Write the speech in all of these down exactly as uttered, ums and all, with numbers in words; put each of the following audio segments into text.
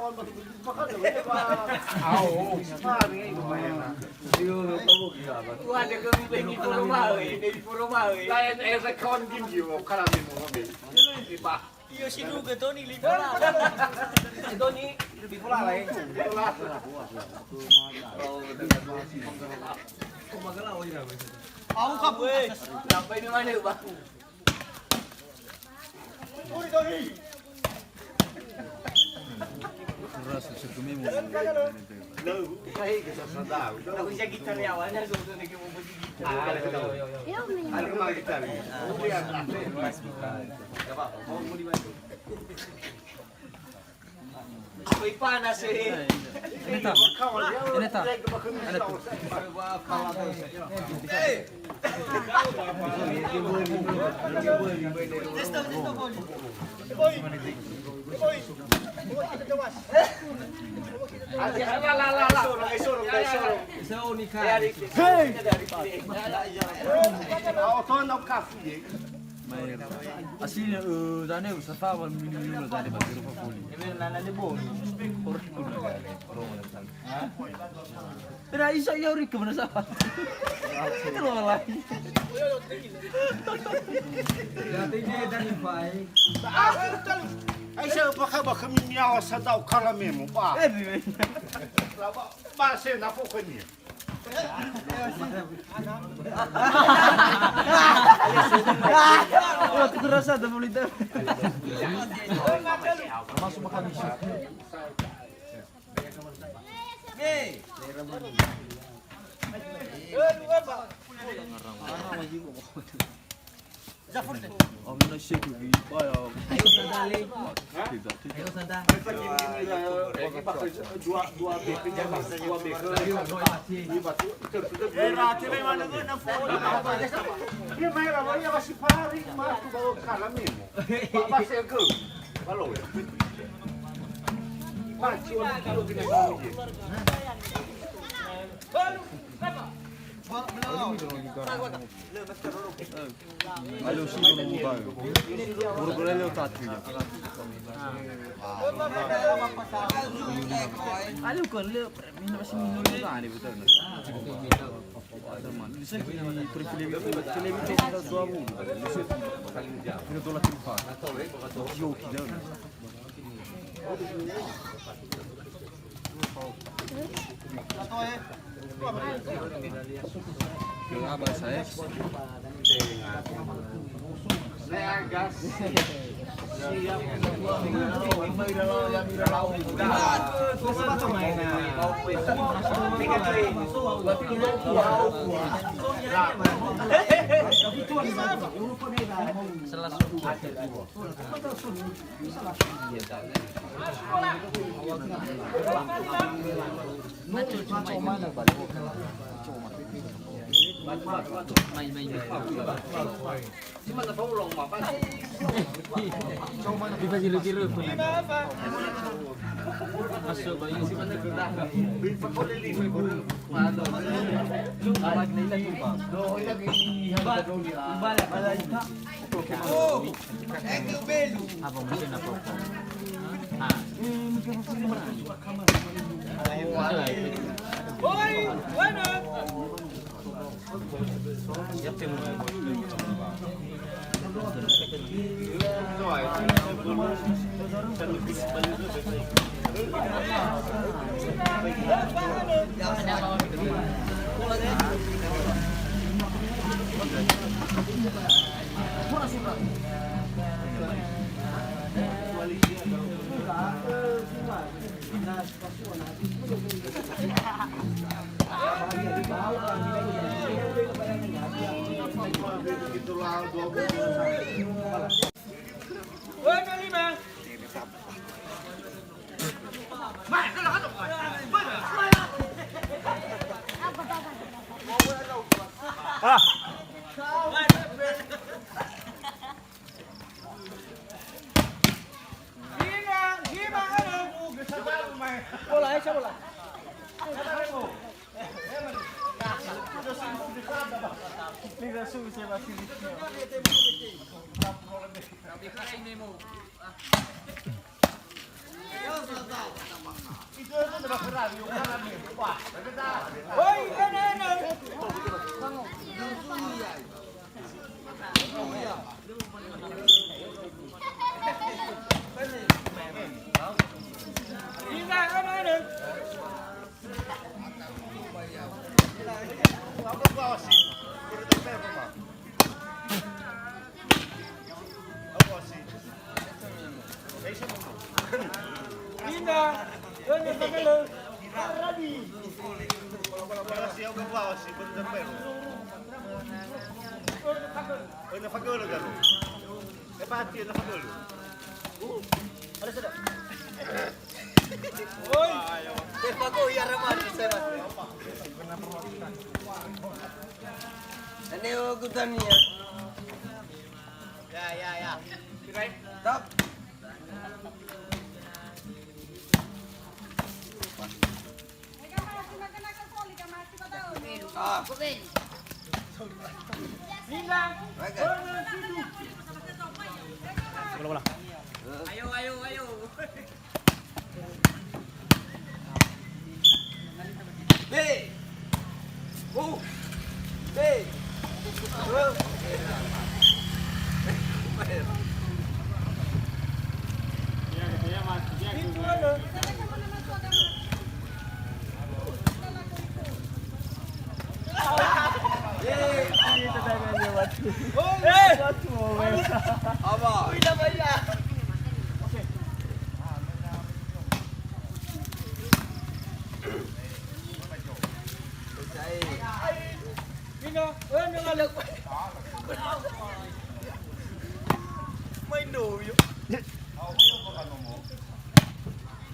Au. Wah, ada kami bagi poro maui, bagi poro maui. Lain, eh, saya kawan gini juga, kalau dia mau ambil. Bah. Iyo, si Duga Doni lima. Doni, lebih pula lain. Au kabu. Sampai di mana, Bah? Uri, Doni. Koi panas, eh. Eneta. Eneta. Eneta. Hey! Aslinya, eh, zane, safa wal mini yula zane, ba zero fa foli. Ora isa ia ori kemana safa. Itu loh lagi. Ai sa bakha ba khami miawa sa da'u kala memo ba. Eh, di mana? Ba se na fo khania. Wah, tu rasa ada boleh tahu. Masuk makan isu. Allo si sono mutare. Pure pure le ho tatu ya. Allo con le meno si meno le dane betul. Teman, di sini prefile prefile dua puluh. Di sini dua puluh empat. Yo kita. Oi, fagölö. Ready. Kolaborasi yoga bua si bener-bener. Oi, fagölö, kan? Oi. Tefago ya ramani saya. Ane o gudania. Ya, ya, ya. Stop. Bola, bola. Ayo, ayo, ayo. Hey. Oh. Hey.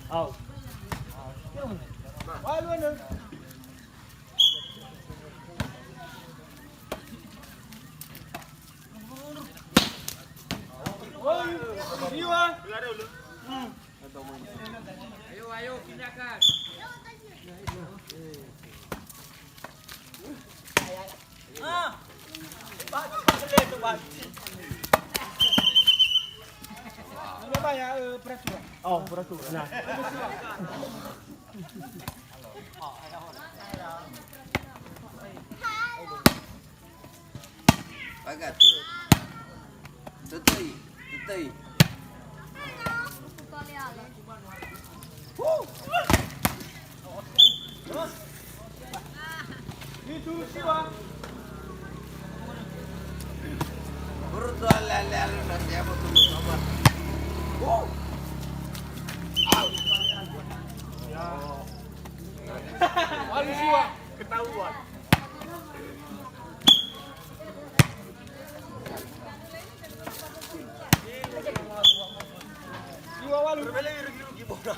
Au. Ayo, ayo, pindahkan. Ah. Ini apa ya, eh, peraturan? Oh, peraturan. Nah. Bagus. Tutui, tutui. Huh. Itu siwa. Urut ale ale ale nasi apa tuh sama. Huh. Au. Walu siwa. Ketahuan. Siwa walu. Berbeda rugi-rugi bola.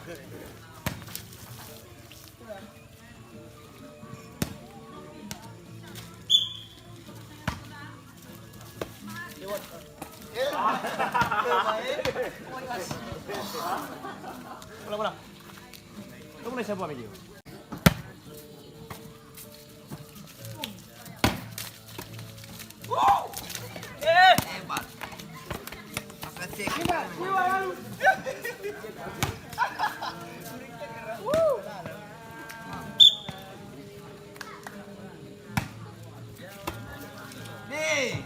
Bola, bola. Kamu naik siapa lagi? Eh. Hebat. Makasih. Nih.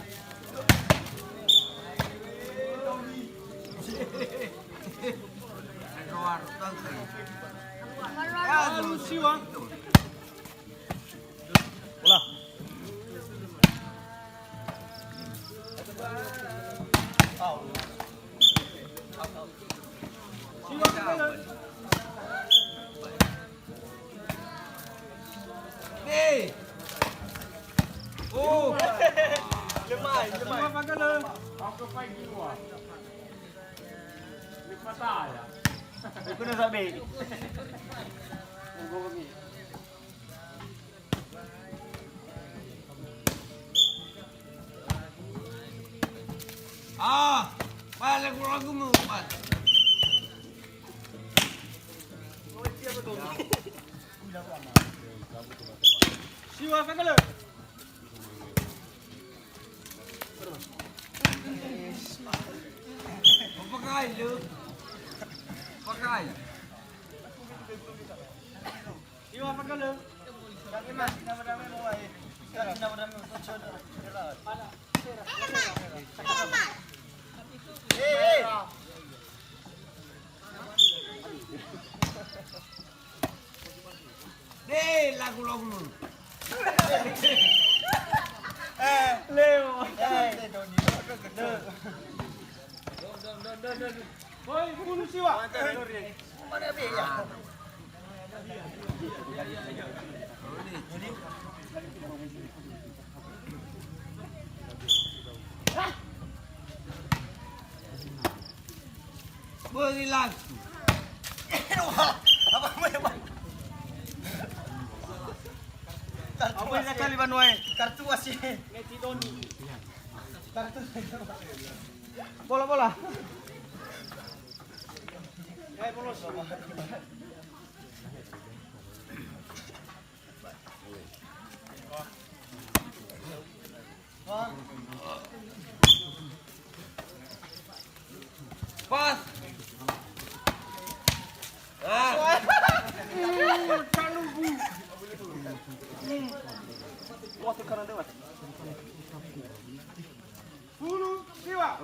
Bola. Nih. Oh. Lemai, lemai. Aku kena sabe. Ah, balik lagu mu, Pak. Siwa fagölö. Pakai lu. Pakai. Iwa, apa kalau? Kami masih nama-nama mau, eh. Kami nama-nama mau, coba. Eh, eh. Deh, lagu-lagu. Eh, Leo. Eh, Doni. Woi, bulu siwa. Mana be ya? Beri langsung. Apa yang kali banua e? Kartu wasi. Kartu. Bola, bola. Pas. Ah. Wah, tekanan lewat. Bulu siwa.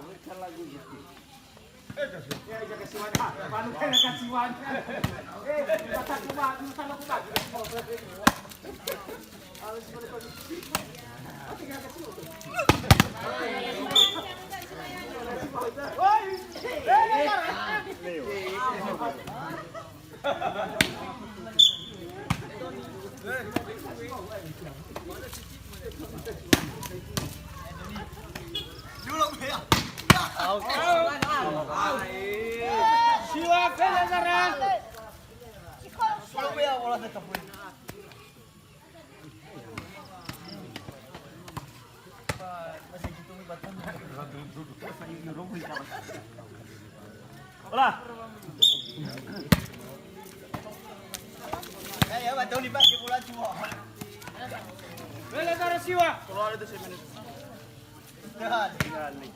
Eh, ya, ya, kasiwan. Ah, panu kan kasiwan. Eh, kata kuat, kata kuat. Oi. Siwa fele zarang. Ola. Eh, ya, betul nih, Pak, bola cuma. Bela darah siwa. Keluar itu saya minum. Ya, tinggal nih.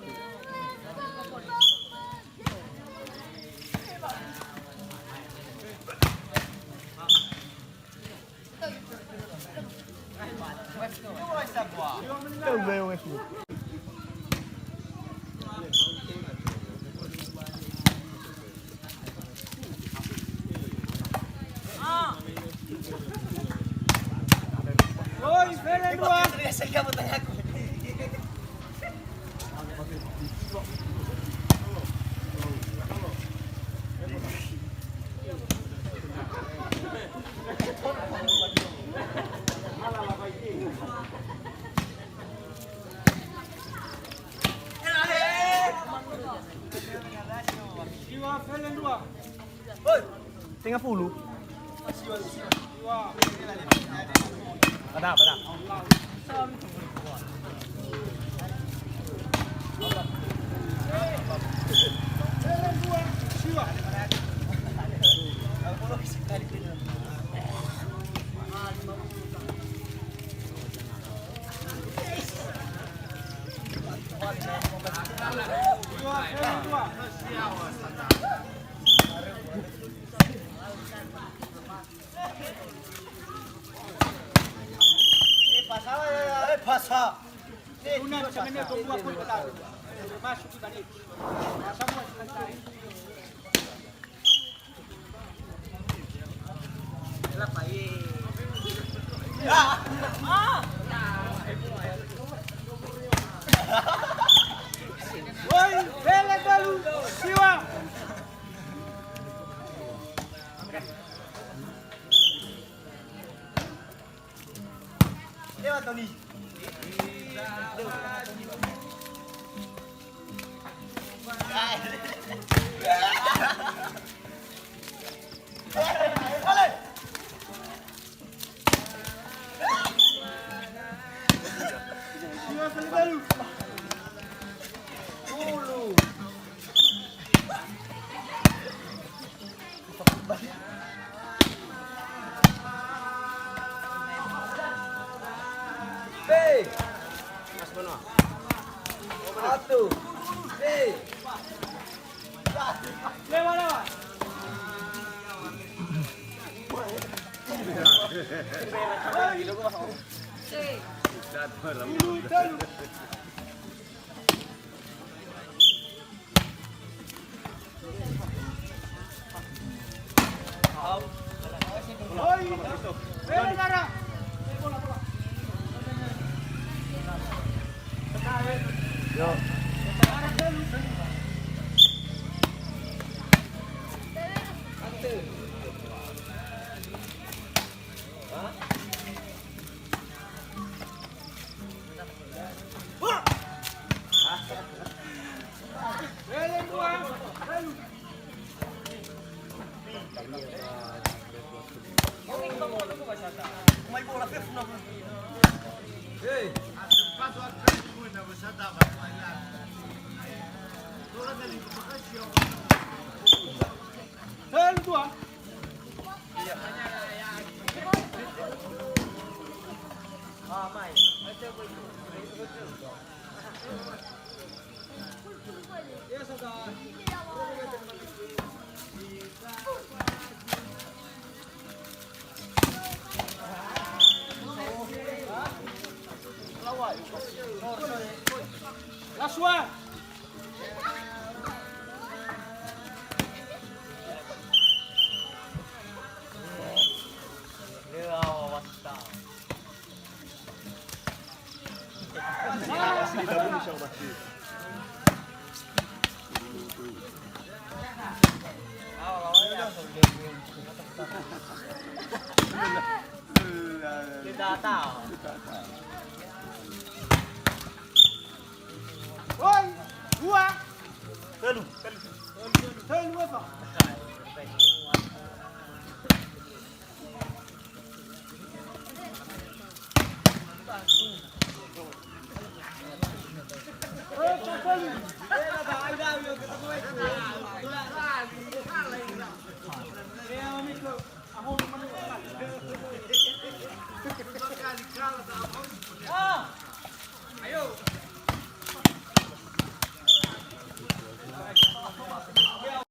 Oi, fele dua. Tenga puluh. Pada, pada. Eh, pasa, eh, pasa. Una bisa menit dua puluh kita. Masuk kita nih. Pasa, woi, fele dalu, siwa. Lewat, Tony. Hei! Satu. Hei! Lewat, lewat. Hei! Dulu, dulu. Hel dua. Lasua. Oi, dua. Telu, telu. Telu apa?